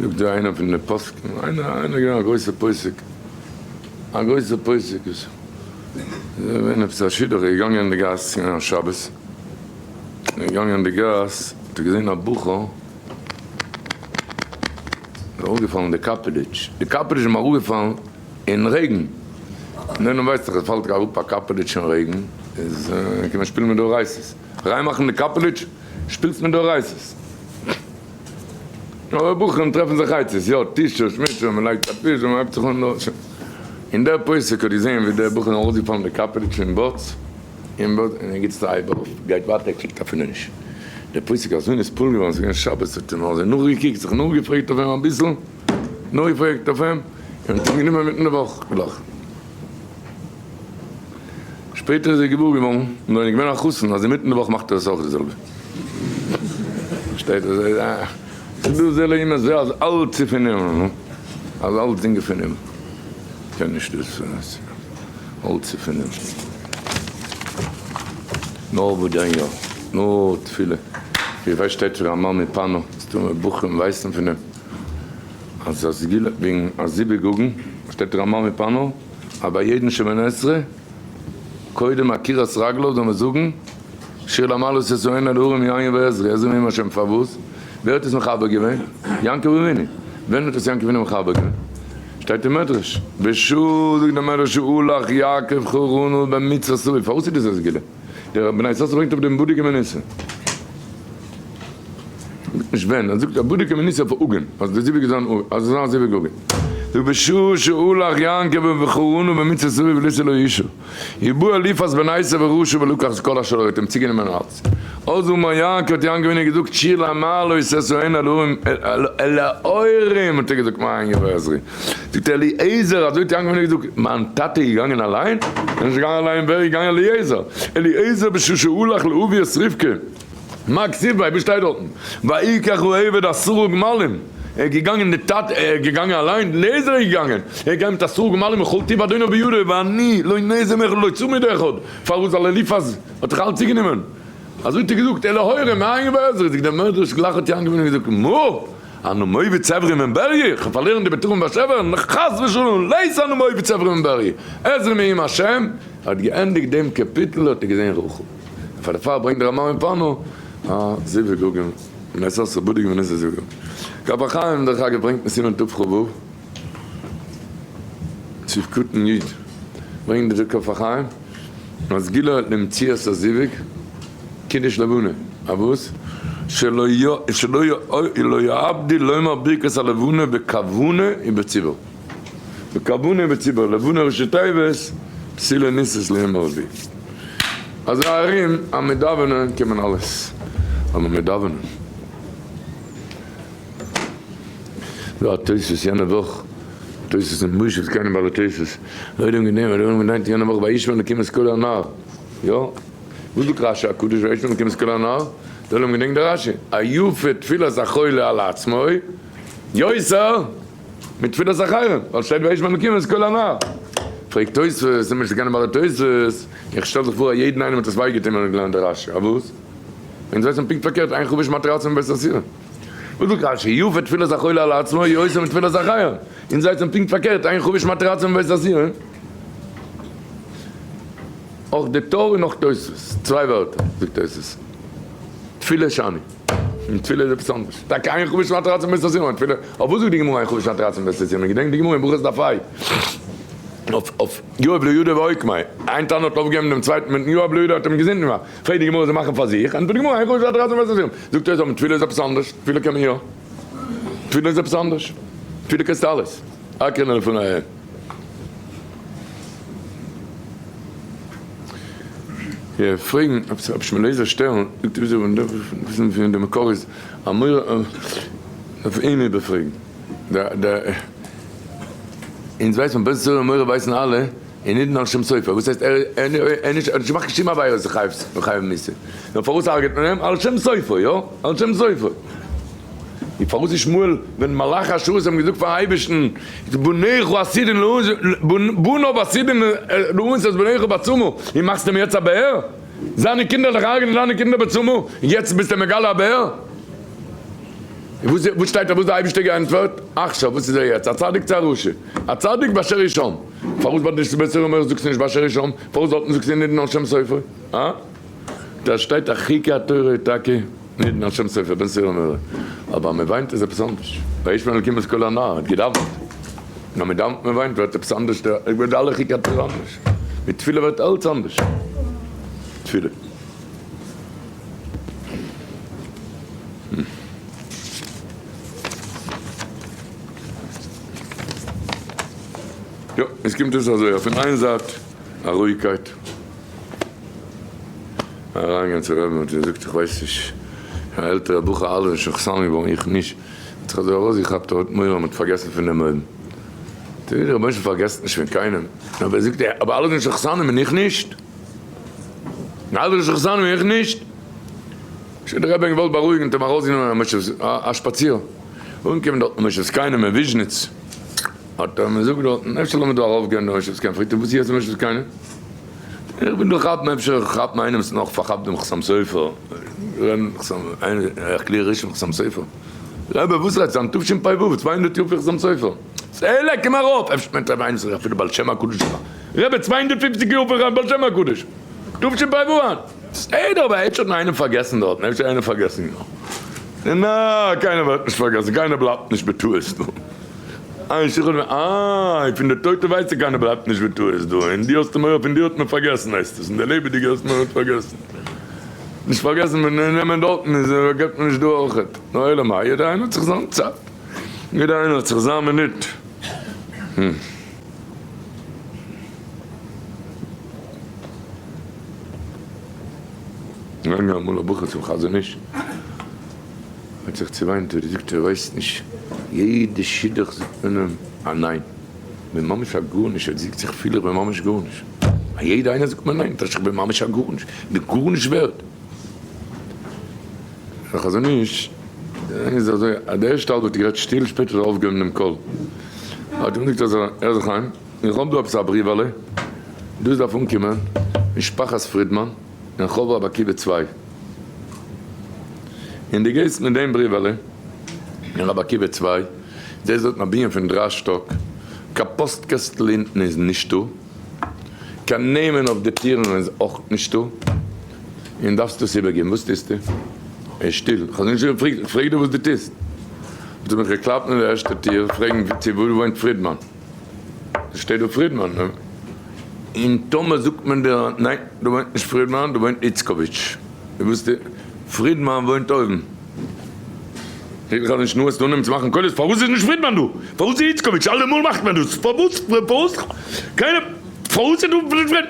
זאגט דא איינער פון די פוסקים, איינער איינער געווען א גרויסער פוסק, א גרויסער פוסק איז געווען עפעס א שידוך, איז געגאנגען אין די גאס, ס'איז געווען א שבת, איז געגאנגען אין די גאס, האט ער געזען א בחור, איז אראפגעפאלן די קאפעליטש, די קאפעליטש איז אים אראפגעפאלן אין רעגן, נו נו ווייסט דאך עס פאלט אראפ א קאפעליטש אין רעגן, איז קען מען שפילן מיט דאורייתא'ס, אריינמאכן די קאפעליטש שפילסט מיט דאורייתא'ס. אבער בחורים טרעפן זיך עצות, יא, טישו, שמישו, מען לייגט א טישו, מען הייבט זיך אן דארט. און דער פוסק האט געזען ווי דער בחור איז ארויסגעפאלן די קאפעליטש אין באץ, אין באץ, און ער גיבט זיך א הייב אויף, גייט ווייטער, ער קוקט אפילו נישט. דער פוסק איז אזוי נתפעל געווארן, ס'איז געווען שבת, האט אים אזוי נאכגעקוקט, זיך נאכגעפרעגט אויף אים אביסל, נאכגעפרעגט אויף אים, און האט אים גענומען מיטן די וואך גלייך. שפעטער איז ער געוואר געווארן, נאר ער איז געווען א חתן, אז אינמיטן די וואך מאכט ער עס אויך די זעלבע. שטייט אזוי, ס'איז דא זה לעומת זה אז אלץ איז פון הימל, אז אלצדינג איז פון הימל. קען נישט דאס אלץ איז פון הימל. נאר וואס דען יא? נאר תפילה. ווי ווייט שטייט רמ א מפאנו, מסתמא בחורים ווייסן פון דעם, אז א סגולה וועגן א זיווג הגון, שטייט רמ א מפאנו, אז ביי יעדן שמונה עשרה, קודם עקירת רגליו זאל מען זאגן שיר למעלות ישאונו אל ההרים יין ועזרי, עזרי מעם השם, פארוואס? ווער האט עס מחבר געווען? יעקב אבינו. ווען האט עס יעקב אבינו מחבר געווען? שטייט אין מדרש, בשעה זאגט דער מדרש שהלך יעקב חרנה במצוות אביו, פארוואס איז דאס א סגולה? דער בני יששכר ברענגט אויף דעם בודק ומנוסה. זאגט נישט ווען, ער זאגט א בודק ומנוסה אויף הגון, אז די זיווג איז אן אז עס איז א זיווג הגון. זאגט בשעה שהלך יעקב בחרנה במצות אביו לישא לו אשה, ובא אליפז בן עשו הרשע ולקח את כל אשר לו, האט אים צוגענומען אלץ. אז אמר יעקב האט יעקב אבינו געזאגט שיר למעלות אשאנו אל ההרים אל ההרים האט ער געזאגט מאין יבא עזרי. זאגט אליעזר אזוי האט יעקב אבינו געזאגט מיין טאטע איז געגאנגען אליין? ער איז נישט געגאנגען אליין ווער איז געגאנגען אליעזר? אליעזר בשעה שהלך להביא את רבקה. מה כתיב ביה, וואס שטייט דארטן? ויקח העבד עשרה גמלים, ער איז געגאנגען די טאטע, ער איז געגאנגען אליין, אליעזר איז געגאנגען, ער איז געגאנגען מיט עשרה גמלים וכל טוב אדונו בידו, ואני לא נזר מאחד ולא צור מידי אחד, פארוואס ווייל אליפז האט זיך אלץ צוגענומען, אזוי האט ער געזאגט, אל ההורים מאין יבא עזרי, זאגט דער מדרש גלייך האט יעקב אבינו געזאגט, מה אנו מוביץ אברים מן בריה, איך וועל פארלירן די בטחון באשעפער, חס ושלום, לית אנו מוביץ אברים מן בריה, עזרי מעם השם, ער האט געענדיגט דעם קאפיטל האט ער געזען רחל. און פאר דערפאר ברענגט דער רמ א מפאנו א זיווג הגון, און עס איז בודק ווען עס איז זיווג הגון. כף החיים דרך אגב ברענגט אין סימן תכ ו, סעיף קטן י, ברענגט דער כף החיים אז סגולה למציאת הזיווג קידוש לבנה, א וואס? שלא יאבדו לומר ברכת הלבנה בכוונה ובציבור. בכוונה ובציבור, לבנה ראשי תיבות, פסילה ניסת ליום הרביעי. אזוי ארום אז מיט דאווענען קען מען אלעס, אבער מיט דאווענען. דא א תוספות יענע וואך, תוספות אין מושב זקנים בעלי תוספות, לא יודעים גענומען, לא יודעים געדענקט יענע וואך וישמע אלקים את קול הנער, יא? וואס זאגט רשי הקדוש וישמע אלקים את קול הנער? די עולם געדענקט די רשי, היפה תפילת החולה על עצמו, יותר מתפילת אחרים, ווייל שטייט וישמע אלקים את קול הנער. פרעגט תוספות, זעמיר נישט זקנים בעלי תוספות, איך שטעל זיך פאר אז יעדן איינעם האט עס וויי געטון ווען ער האט געלערנט די רשי, אבער וואס? אונז ווייסן פונקט פארקערט, אין חבוש מתרצים בבית האסורים. וואס זאגט רשי, יפה תפילת החולה על עצמו יותר מתפילת אחרים. אונז ווייסן פונקט פארקערט, אין חבוש מתרצים בבית האסורים. אויך די טור און אויך תוספות, צוויי ווערטער זאגט תוספות, תפילה שאני. און תפילה איז עפעס אנדערש. טאקע אין חבוש מתרצים בבית האסורים, אבער תפילה, אויף וואס זאגט די גמרא אין חבוש מתרצים בבית האסורים? געדענק די גמרא אין ברכות דף ה'. אויף אויף יואב ליהודה ואוקמי, איין תנא האט אויפגעהויבן דעם צווייטן מיטן יואב ליהודה האט אים געזינט געמאכט, פרעגט די גמרא זיי מאכן פאר זיך, ענטפערט די גמרא אין חבוש מתרצים בבית האסורים, זאגט תוס' אבער תפילה איז עפעס אנדערש, תפילה קען מען יא, תפילה איז עפעס אנדערש, תפילה קענסטו אלעס, אקרינא לפני ה'. יא פרעגן רבי שמואל אליעזר שטערן זאגט וויאזוי מען דארף וויסן פון די מקור איז א מורא דארף אים איבערפרעגן די די אונז ווייסן בית סוהר מורא ווייסן אלע און נידון על שם סופר וואס הייסט ער ער נישט ער האט נישט געמאכט קיין שום עבירה איז חייב חייב מיתה נאר פארוואס הרג'עט מען אים על שם סופר יא על שם סופר. און פארוואס איז שמואל ווען מלאכי השרת האבן געזאגט פארן אייבערשטן בניך עתידין בניו עתידין לאנוס את בניך בצמא און מאכסט אים יעצט א באר? זיינע קינדער וועלן דיך הרג'נען דיינע קינדער בצמא און יעצט ביסטו מגלה א באר? וואס וואס שטייט דא וואס די אייבישטער געענטפערט? עכשיו וואס איז ער יעצט א צדיק צו א רשע? א צדיק באשר הוא שם. פארוואס ביי די בית סוהר זאגסטו נישט באשר הוא שם? פארוואס דארטן זאגסטו נידון על שם סופו? הא? דא שטייט א חוקי התורה איז טאקע נידון על שם סופו בן סורר ומורה אבער אז מען וויינט איז עפעס אנדערש וישמע אלקים את קול הנער האט געדאווענט און אז מען דאווענט מען וויינט ווערט עפעס אנדערש ווערט אלע חוקי התורה אנדערש מיט תפילה ווערט אלץ אנדערש תפילה. יא, עס קומט אויס אזוי, אויף איין זייט א רואיגקייט, אריינגיין צו רבי'ן האט געזאגט איך ווייס נישט, א עלטערע בחור אלע זענען שוין חתנים געווארן איך נישט, האט זיך אזוי ארויסגעכאפט ער האט מורא מען האט פארגעסן פון דעם אויבן, זאגט דער רבונו של עולם פארגעסט נישט פון קיינעם, אבער זאגט ער אבער אלע זענען שוין חתנים און איך נישט, אלע זענען שוין חתנים און איך נישט, שוין דער רבי האט געוואלט בארואיגן האט אים ארויסגענומען א שפאציר, אנגעקומען דארט אין מושב זקנים אין וויזשניץ. האט ער מיר זאגט דארטן, אפשר לאמיר דא ארויף גיין דא מושב זקנים, פרעגט ער וואס איז יעצט מושב זקנים? איך בין דא כאפן אפשר כאפן איינעם וואס נאך פארכאפט דעם חתם סופר, איך קלער ראשון חתם סופר, רבי וואס רעדסטו היינט תשפ ו 200 יאר פון חתם סופר, סעלע קום ארויף, אפשר מיינט רבי איינער אפילו בעל שם הקדוש, רבי 250 יאר פון בעל שם הקדוש, תשפ ו היינט, בסדר אבער אפשר האט מען איינעם פארגעסן דארטן, אפשר איינער פארגעסן יא, נא קיינער ווערט נישט פארגעסן, קיינער בלייבט נישט בטעות דא. איין שיכור ווי איי, פון די טויטע ווייסטו קיינער בלייבט נישט בטעות דא, און דו האסט מורא פון דיר האט מען פארגעסן הייסט עס, און די לעבעדיגע האסט מורא פארגעסן. נישט פארגעסן ווען נעמען דארטן איז געבט מען נישט דא אויכעט, נאר אלא מאי יעדער איינער האט זיך זיין צייט, יעדער איינער האט זיך זיין מינוט. געגאנגען אמאל א בחור צום חזון איש. האט זיך צעוויינט און געזאגט ער ווייסט נישט, יעדע שידוך זאגט מען אים א ניין, כ'בין ממש א גארנישט, ער זאגט זיך פיל איך בין ממש גארנישט, א יעדע איינער זאגט מיר ניין, טייטש איך בין ממש א גארנישט, כ'בין גארנישט ווערד. דער חזון איש איז אזוי, אז די ערשטע האלב האט ער גערעדט שטיל, שפעטער האט ער אויפגעהויבן דעם קול, האט אים געזאגט אזוי, הער זיך איין, איך האב דא עפעס א בריוועלע, דאס דארף אנקומען משפחת פרידמאן אין רחוב רבי עקיבא צוויי. און דו גייסט מיט דעם בריוועלע אין רבי עקיבא צוויי, זעסט דארטן א בנין פון דרײַ שטאק, קיין פאסט קעסטל אונטן איז נישטא, קיין נעמען אויף די טירן איז אויך נישטא, און דארפסט עס איבערגעבן, וואס טוסטו? ער איז שטיל, איך האב נישט געפרעגט, איך פרעג דיר וואס דו טוסט. האט ער מיך געקלאפט אין די ערשטע טיר, פרעגן צו וואו וואוינט פרידמאן, שטייט דא פרידמאן, און טאמער זאגט מען דיר ניין דא וואוינט נישט פרידמאן, דא וואוינט איצקאוויטש. דו ווילסט פרידמאן וואוינט אויבן. איך האב נישט נאר אנהייבן צו מאכן קולות פארוואס איז נישט פרידמאן דא? פארוואס איז איצקאוויטש? אלעמאל מאכט מען דאס פארוואס פארוואס קיינער פארוואס איז דא פרידמאן?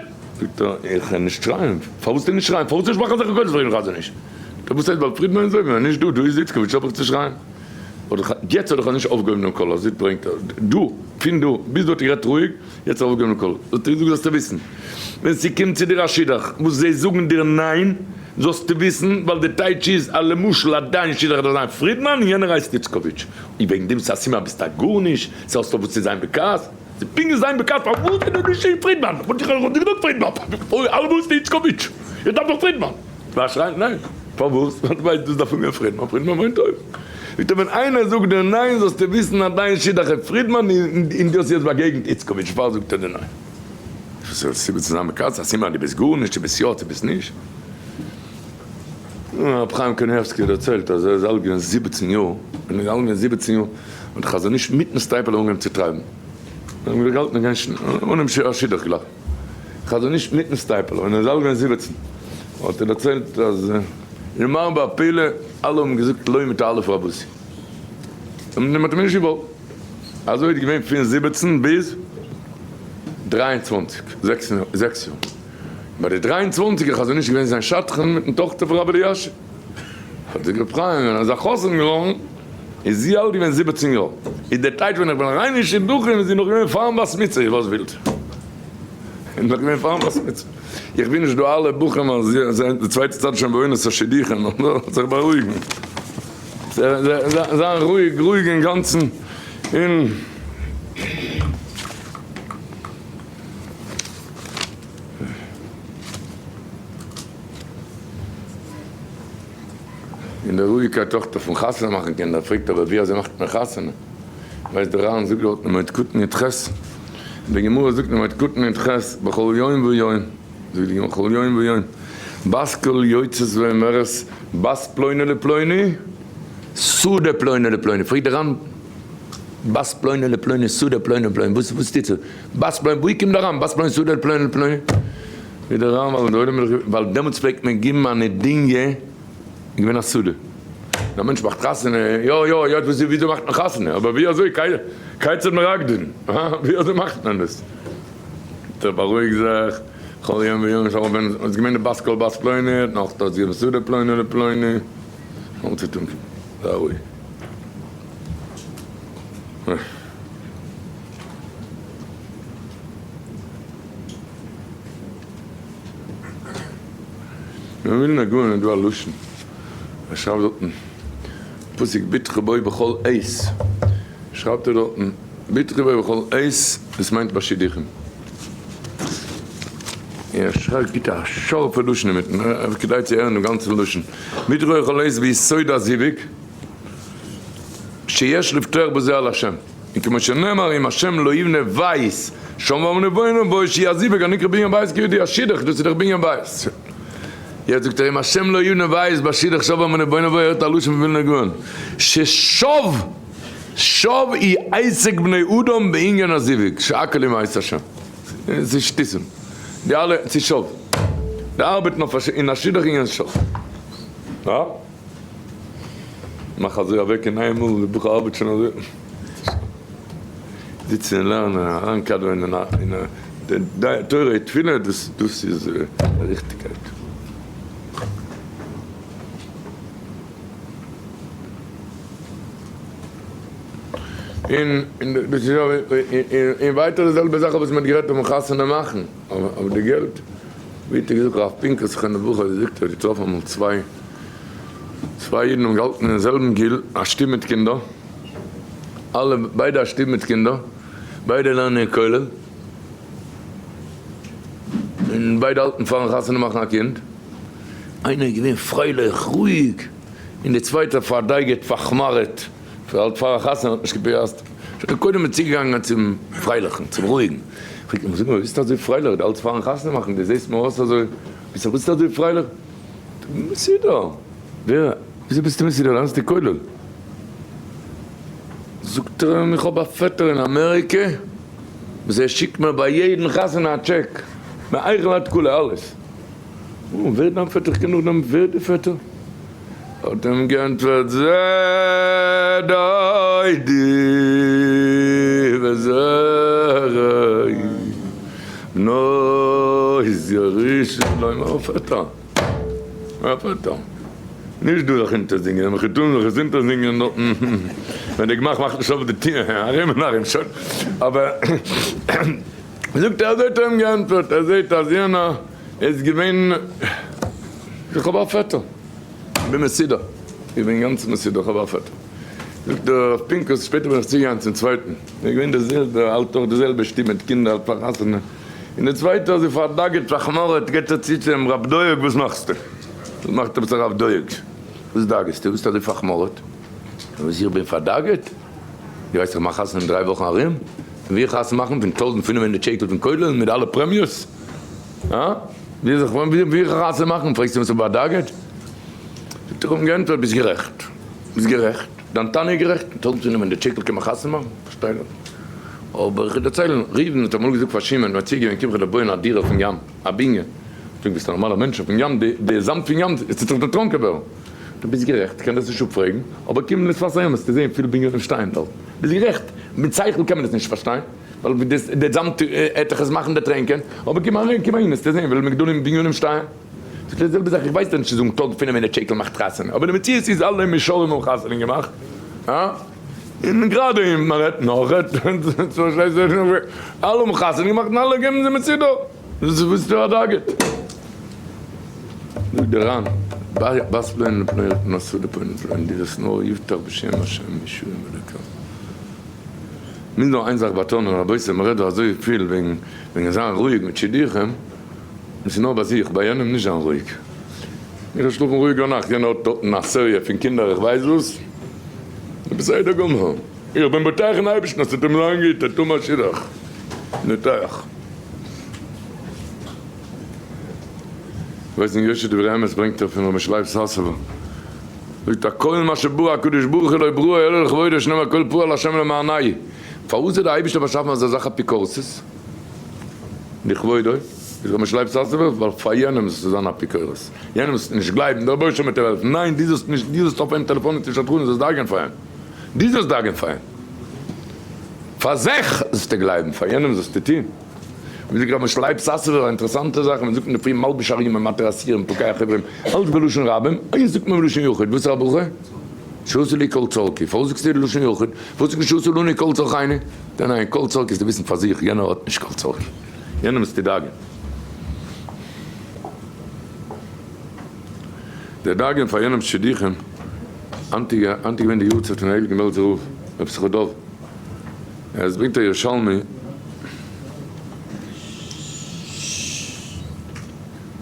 זאגט ער איך קען נישט שרייען פארוואס דען נישט שרייען פארוואס נישט מאכן אזעלכע קולות פרעגט דער חזון איש וואס הייסט ווייל פרידמאן איז אויבן און נישט דא דא איז איצקאוויטש האב איך צו שרייען אדער יעצט האט דער חזון איש אויפגעהויבן דעם קול אזוי ברענגט ער דא פון דא ביז דא האט ער גערעדט רואיג יעצט אויפגעהויבן דעם קול זאגט ער זאלסטו וויסן ווען ס'קומט צו דיר א שידוך וואס זיי זאגן דיר ניין, זאלסטו וויסן, ווייל די טייטש איז אז למשל אז דיין שידוך דארף זיין פרידמאן און יענער הייסט איצקאוויטש, און וועגן דעם ס'איז א סימן אז ביסט א גארנישט, ס'האסט אויף וואס צו זיין בכעס, ס'איז פונקט ווי זיין בכעס פארוואס איז דא נישט פרידמאן, וואלט איך אויך געזאגט פרידמאן, אלעמאל איז איצקאוויטש, איך דארף דאך פרידמאן. וואס שרייט ניין? פארוואס? ווייל דו ווייסט דאס דארף האבן פרידמאן, פרידמאן וואוינט אויבן. זאגט ער ווען איינער זאגט דיר ניין זאלסטו וויסן אז דיין שידוך איז פרידמאן און דו האסט יעצט באגעגנט איצקאוויטש, פאר זאגט ער דיר ניין. וואס איז די סיבה צו זיין בכעס? א סימן אז דו ביסט גארנישט, דו ביסט יא, דו ביסט נישט. רבי חיים קניבסקי האט דערציילט אז ער איז אלט געווען 17 יאר, ווען ער איז אלט געווען 17 יאר האט דער חזון איש מיטן סטייפלער אנגעהויבן צו טרייבן, זיי האבן געהאלטן אין גיין אן א שידוך גלייך. חזון איש מיטן סטייפלער ווען ער איז אלט געווען 17 האט ער דערציילט אז אין מרבה הפלא אלע האבן געזאגט לא מיט א אלף רבתי און מען האט אים נישט געוואלט אזוי איז געווען פון 17 ביז 23 זעקס יאר ביי די 23 איז חזון איש געווען זיין שדכן מיטן טאכטער פון רבי אלישיב האט זיך געפרייט ווען ער איז א חתן געווארן איז זי אלט געווען 17 יאר איז דער טייטש ווען איך בין אריין אין שידוכים איז זי נאך געווען פארן בת מצוה וואס ווילט איר? און נאך געווען פארן בת מצוה. איך בין נישט דא אלע בחורים אז זיי זענען די צווייטע צד שוין בעונת השידוכים זאל זיך בארואיגן. זיין רואיג רואיג אינגאנצן און. און די רואיגקייט אויך פון חתונה מאכן קינדער, פרעגט אבער ווי אזוי מאכט מען חתונה? ווייסט דער רמב ם זאגט דארט אין מועד קטן י ח, די גמרא זאגט אין מועד קטן י ח בכל יום ויום, זאגט די גמרא בכל יום ויום, בת קול יוצאת ואומרת בת פלוני לפלוני שדה פלוני לפלוני, פרעגט דער רמב ם בת פלוני לפלוני שדה פלוני לפלוני, וואס וואס טוט זיך? בת פלוני, וואו קומט דער רמב ם בת פלוני שדה פלוני לפלוני? זאגט דער רמב ם ווייל דעמאלטס פלעגט מען גיבן א נדוניה איז געווען א סעודה, א מענטש מאכט חתונה, יא יא יא וואס וויאזוי מאכט מען חתונה, אבער ווי אזוי כיצד מרקדין, הא ווי אזוי מאכט מען דאס, טא בארואיג זיך, כל יום ויום שלום בן, איז געווען די בת קול בת פלוני, נאך דארט געווען סעודה פלוני לפלוני, אן צו טון, זיי רואיג. אין ווילנא גאון איז דא א לשון, ער שרייבט דארטן פסוק בטחו בו בכל עת, שרייבט ער דארטן בטחו בו בכל עת, דאס מיינט ביי שידוכים, און ער שרייבט גיבט א שארפע לשון אינמיטן, כדאי צו הערן דעם גאנצן לשון, בטחו בו בכל עת ביסוד הזיווג, שיש לבטוח בזה על השם. און כמו שנאמר אם השם לא יבנה בית שם ואמנה בונו בו שיעזיבק הנקרא בנין בית כיהודי א שידוך דאס איז דאך בנין בית יעצט זאגט ער אם השם לא יבנה בית בשידוך שם ואמנה בונו בו הערט א לשון פון ווילנא גאון ששוב שוב אי עסק בני אדם בענין הזיווג שהכל עם עש השם ס'איז שטותים די אלע ס'איז שוב די ארבעטן אויף אין א שידוך ענין שוב. מאך אזוי אוועק אין איינמאל די בחור ארבעט שוין אזוי זיצן און לערנען אריינקאדעווען אין א אין א די תורה תפילה דאס דאס איז ריכטיגקייט. און און דאס איז און ווייטער די זעלבע זאך וואס מען האט גערעדט אויפן חתונה מאכן אבער די געלט ווי האט ער געזאגט רב פינקוס זכרונו לברכה האט געזאגט ער האט געטראפן אמאל צוויי צוויי אידן האבן געהאלטן אין זעלבן גיל, א שטוב מיט קינדער, אלע ביידע א שטוב מיט קינדער, ביידע לערנען אין כולל, און ביידע האלטן פארן חתונה מאכן א קינד, איינער איז געווען פרייליך, רואיג, און דער צווייטער פארדייגעט, פארכמארעט, האלט פאר א חתונה, האט נישט געפאסט, שוין קודם איז צוגעגאנגען צום פרייליכן, צום רואיגן, פרעגט אים, זאג מיר, ביסט אזוי פרייליך, דו האלטסט פארן חתונה מאכן, דו זעסט מיר אויס אזוי, ביסט אזוי פרייליך? מסודר! ווער? וויאזוי ביסטו מסודר? לערנסט אין כולל? זאגט ער אים איך האב א פעטער אין אמעריקע וואס ער שיקט מיר ביי יעדן חתונה א טשעק מהיכל עד כלה אלעס. און ווער איז דיין פעטער? איך קען נאך דעם ווער איז די פעטער? האט אים גענטפערט זה דודי וזה רעי בנות ירושלים א פעטער א פעטער נישט דא זיך אונטערזינגען די מחותנים זיך עס אונטערזינגען דארטן ווען די גמח מאכט נישט אויף די טיר ארום און ארום שוין אבער זאגט ער אזוי האט ער אים געענטפערט ער זעט אז יענער איז געווען איך האב א פעטער איך בין מסודר איך בין אינגאנצן מסודר איך האב א פעטער זאגט דער רב פינקוס שפעטער בין איך צוגעגאנגען צום צווייטן איז געווען די זעלבע האלט אויך די זעלבע שטוב מיט קינדער האלט פאר חתונה און די צווייטע אזוי פארדאגה'ט פארכמארעט גייט ער צו צו אים רב דואג וואס מאכסטו? וואס מאכט עפעס הרב דואג? וואס דאגה'סטו? ביסט אזוי פארכמארעט? וואס איך בין פארדאגה'ט? דו ווייסט איך מאך חתונה אין דריי וואכן ארום? פון ווי איך חתונה מאכן? פון 1500 שקל פון כולל מיט אלע פרעמיוס? הא? ווי זיך ווי איך חתונה מאכן? פרעגסטו וואס איך באדאגה'ט? זאגט ער, כ'האב אים געענטפערט ביסט גערעכט, ביסט גערעכט, דיין טענה איז גערעכט, 1500 שקל קען מען חתונה מאכן, פארשטיי איך. אבער איך וועל דערציילן, ראובן האט אמאל געזאגט פאר שמעון, מציע געווען קום כ'וועל דיר בויען א דירה אויפן ים, א בנין. זאג, ביסט א נארמאלער מענטש, אויפן ים, די זאמד פון ים, עס טוט זיך דערטראנקען ווערן. דו ביסט גערעכט, כ'קען דאס נישט אפפרעגן, אבער קום לשפת הים וועסטו זען פיל בנינים שטייען דארט. ביסט גערעכט, מיט שכל קען מען עס נישט פארשטיין, ווייל די זאמד העט זיך עס מאכן דערטרענקען, אבער קום אהין, קום אהין וועסטו זען וויפיל מגדלים בנינים שטייען. ס'איז די זעלבע זאך, איך ווייס דיר נישט צו זאגן טאג פינף הונדערט שקל מאכט חתונה, אבער די מציאות איז אלע משרים האבן חתונה געמאכט, הא? און גראדע אין מאנהעטן אויך, אלע האבן חתונה געמאכט און אלע געבן זיי מצידו, וואס איז א דאגה? זאגט דער רמב ם, בת פלוני לפלוני נשא לפלוני לפלוני, די וואס נאר יבטח בשם השם ישועה מלכה. מוז נאר איין זאך באטאנען רבותי, מ'רעדט דא אזוי פיל וועגן זיין רואיג מיט שידוכים, עס איז נאר ביי זיך, ביי יענעם נישט זיין רואיג. איך וועל שלאפן רואיג ביינאכט, יענער האט דארטן א סעריע פון קינדער איך ווייס וואס, בסדר גמור, איך בין בוטח אין אייבערשטן אז ס'וועט אים זיין גוט, ער טוט מיר א שידוך, בוטח. כ'ווייס נישט יושר דברי אמת ברענגט ער פון ר' משה לייב סאסובער זאגט ער כל מה שברא הקדוש ברוך הוא לא ברא אלא לכבודו שנאמר כל פעל השם למענהו פארוואס האט דער אייבערשטער באשאפן אזא זאך אפיקורסות לכבודו זאגט ר' משה לייב סאסובער ווייל פאר יענעם זאלסטו זיין אפיקורס יענעם זאלסטו נישט גלייבן דער רבוש"ע וועט דיר העלפן ניין דו זאלסט נישט דו זאלסט אויפהייבן טעלעפאנען צו שדכנים זאלסט דאגה'ן פאר אים דו זאלסט דאגה'ן פאר אים פאר זיך זאלסטו גלייבן פאר יענעם זאלסטו טון. ווי זאגט רבי משה לייב סאסובער א אינטערעסאנטע זאך, מען זאגט אינדערפרי מלביש ערימים מתיר אסירים פוקח עיוורים, אלץ בלשון רבים, איינס זאגט מען בלשון יחיד, וואס איז א ברכה? שעשה לי כל צרכי, פארוואס זאגסטו בלשון יחיד? פארוואס זאגסטו נישט שעשה לנו כל צרכינו? ניין ניין, כל צרכי איז צו וויסן פאר זיך, יענער האט נישט כל צרכי, יענעם איז צו דאגה'ן. דער דאגה'ן פאר יענעמ'ס שידוכים, היינט איז געווען די יארצייט פון הייליגן בעלזער רב, רבי יששכר דוב, עס ברענגט א ירושלמי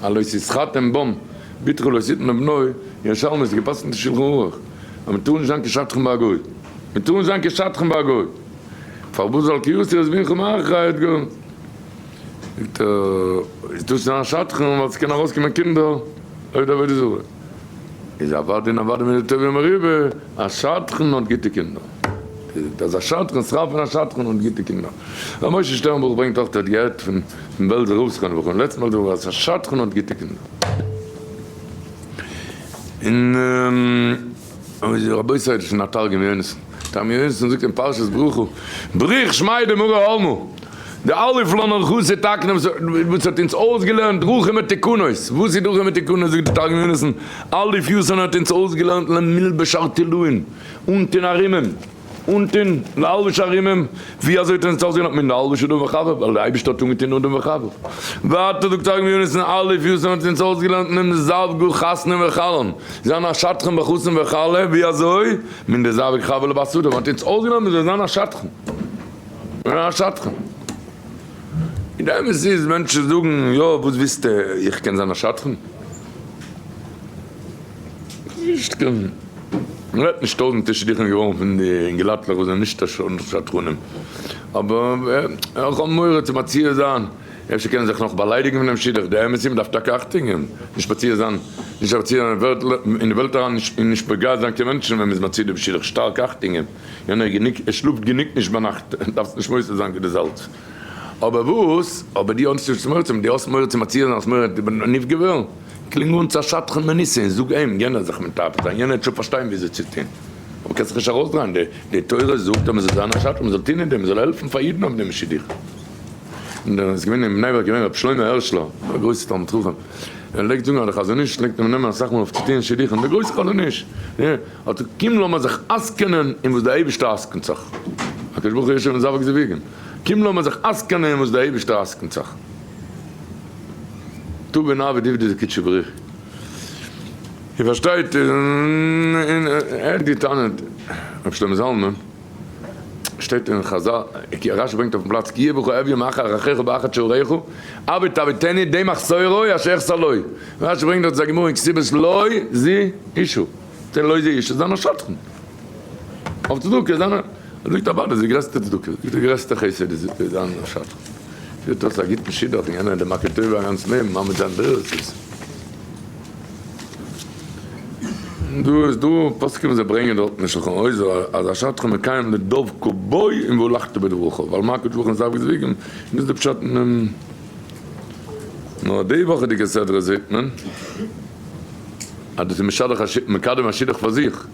הלא תתחתן בם בתך לא תתן לבנו, ירושלמי איז געפסקנט אין שלחן ערוך אז מען טאר נישט זיין קיין שדכן ביי א גוי, מען טאר נישט זיין קיין שדכן ביי א גוי, פארוואס זאל כי יסיר את בנך מאחרי את גוי, זאגט ער איז דאס זיין א שדכן ווייל ס'קען ארויסקומען קינדער עובדי עבודה זרה, איז אוודאי און אוודאי מיט די טובים מרובה, א שדכן האט גוטע קינדער. אז א שדכן, שכר פון א שדכן האט גוטע קינדער. ר' משה שטערנבוך ברענגט אויך ער האט געהערט פון בעלזער רב זכרונו לברכה, לעצטן בעלזער רב אז א שדכן האט גוטע קינדער. און רבותי דאס איז אין א תרגום יונתן, תרגום יונתן זאגט אין פרשת ברכה, בריך שמיה דמרא עלמא, דאליף לן אורחותא תקנא וואס האט אונז אויסגעלערנט דרכים מתוקנות, וואס איז דרכים מתוקנות זאגט די תרגום יונתן, אליף ית'ן האט אונז אויסגעלערנט למלבש ארטילאין, אנטון ארימען, אנטון להלבש ערימים, ווי אזוי האט ער אונז אויסגעלערנט מן להלבש אדם וחווה, ווייל דער אייבערשטער האט אנגעטון אדם וחווה. ווייטער זאגט תרגום יונתן א' יונתן האט אונז אויסגעלערנט מן זווגא חתנא וכלן, זיין א שדכן בחתן וכלה, ווי אזוי? מן דזווג חווה לבת אדם, האט אונז אויסגעלערנט מען זאל זיין א שדכן, זיין א שדכן. און די אמת איז מענטשן זאגן יא וואס ווילסטו איך קען זיין א שדכן? נישט קיין, מען רעדט נישט טויזענטער שידוכים געווארן פון די אינגעלייטלעך וואס זענען נישט שדכנים, אבער איך האב מורא צו מציע זיין, אפשר קען ער זיך נאך באליידיגן פון דעם שידוך, די אמת איז מען דארף טאקע אכטונג געבן, נישט מציע זיין, נישט מציע זיין אין די וועלט אריין, און נישט פוגע זיין קיין מענטשן ווען מען איז מציע דעם שידוך, שטארק אכטונג געבן, יענער איז גענוג, ער שלאפט גענוג נישט ביינאכט, דארפסט נישט מוסיף זיין כדי זאלץ. אבער וואס, אבער דו האסט נישט מורא צו, דו האסט מורא צו מציע זיין, האסט מורא נפגע ווערן? קלינג אן צו א שדכן מנוסה און זאג אים, יענער זיך מתאפק זיין, יענער וועט שוין פארשטיין וויאזוי צו טון. אבער קענסט זיך נישט ארויסדרייען, די תורה זאגט אז מען זאל זיין א שדכן, מען זאל טון אין דעם, מען זאל העלפן פאר אידן אויף דעם שידוך. און דער איז געווען אין בני ברק געווען רבי שלמה הערשלער, א גרויסער תלמיד חכם, ער פלעגט זאגן אז דער חזון איש פלעגט אים נעמען אסאך מאל אויף צו טון שידוכים, דער גרויסער חזון איש, האט געזאגט קום לאמיר זיך עסקנ'ען אין וואס דער אייבערשטער עסקנ'ט זיך, הקדוש ברוך הוא יושב מזווג זיווגים, קום לאמיר זיך עסקנ'ען אין וואס דער אייבערשטער עסקנ'ט זיך. טוב און אבי דיבדי דקודשא בריך. איר פארשטייט, און ער האט געטענה'ט, רבי שלמה זלמן, שטייט אין חזל, רשי ברענגט אויפן פלאץ, כי יהיה בך אביון מאחר אחיך באחד שעריך, אבי תבעתני די מחסורו אשר יחסר לו. רשי ברענגט דארט איז א גמרא אין כתובות לא זו אישו, די לא זו אישו זיין א שדכן. אויף צדקה זיין א, זאגט אוודאי איז די גרעסטע צדקה, די גרעסטע חסד איז זיין א שדכן. פירט אויס א גוטן שידוך און יענער איז די מכיר טובה א גאנץ לעבן, מעמיד זיין דורות איז. דא איז דא פוסקים וואס זיי ברענגען דארט אין שלחן עוזר אז א שדכן מקיים לדבקה בו און והלכת בדרכיו ווייל מה הקדוש ברוך הוא מזווג זיווגים דאס איז די פשט אינעם נאר די וואכעדיגע סדרה זעט מען אז דאס איז משדך מקדם א שידוך פאר זיך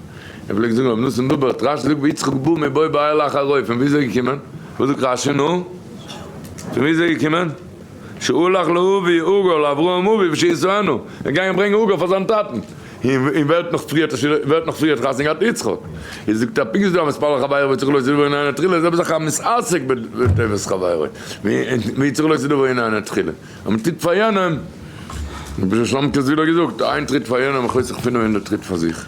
ער פלעגט זאגן רבי נתן דובערט רשי זאגט ויצחק בא מבוא באר לאחר רוי פון ווי איז ער געקומען? וואס זאגט רשי נו? פון ווי איז ער געקומען? שהלך להביא הגר לאברהם אביו שישאנה, ער איז געגאנגען ברענגען הגר פאר זיין טאטן, און ווער האט נאך פריער ווער האט נאך פריער חתונה געהאט? יצחק, איז זאגט ער פונקט ווי דו המתפלל על חברו וצריך להוסיף דבר ענינו תחילה, זעלבע זאך המתעסק בטובת חברו וצריך להוסיף דבר ענינו תחילה, אז מען טוט פאר יענעם, רבי שלמ'קע זוויל האט געזאגט, איין טריט פאר יענעם חוסך 500 טריט פאר זיך.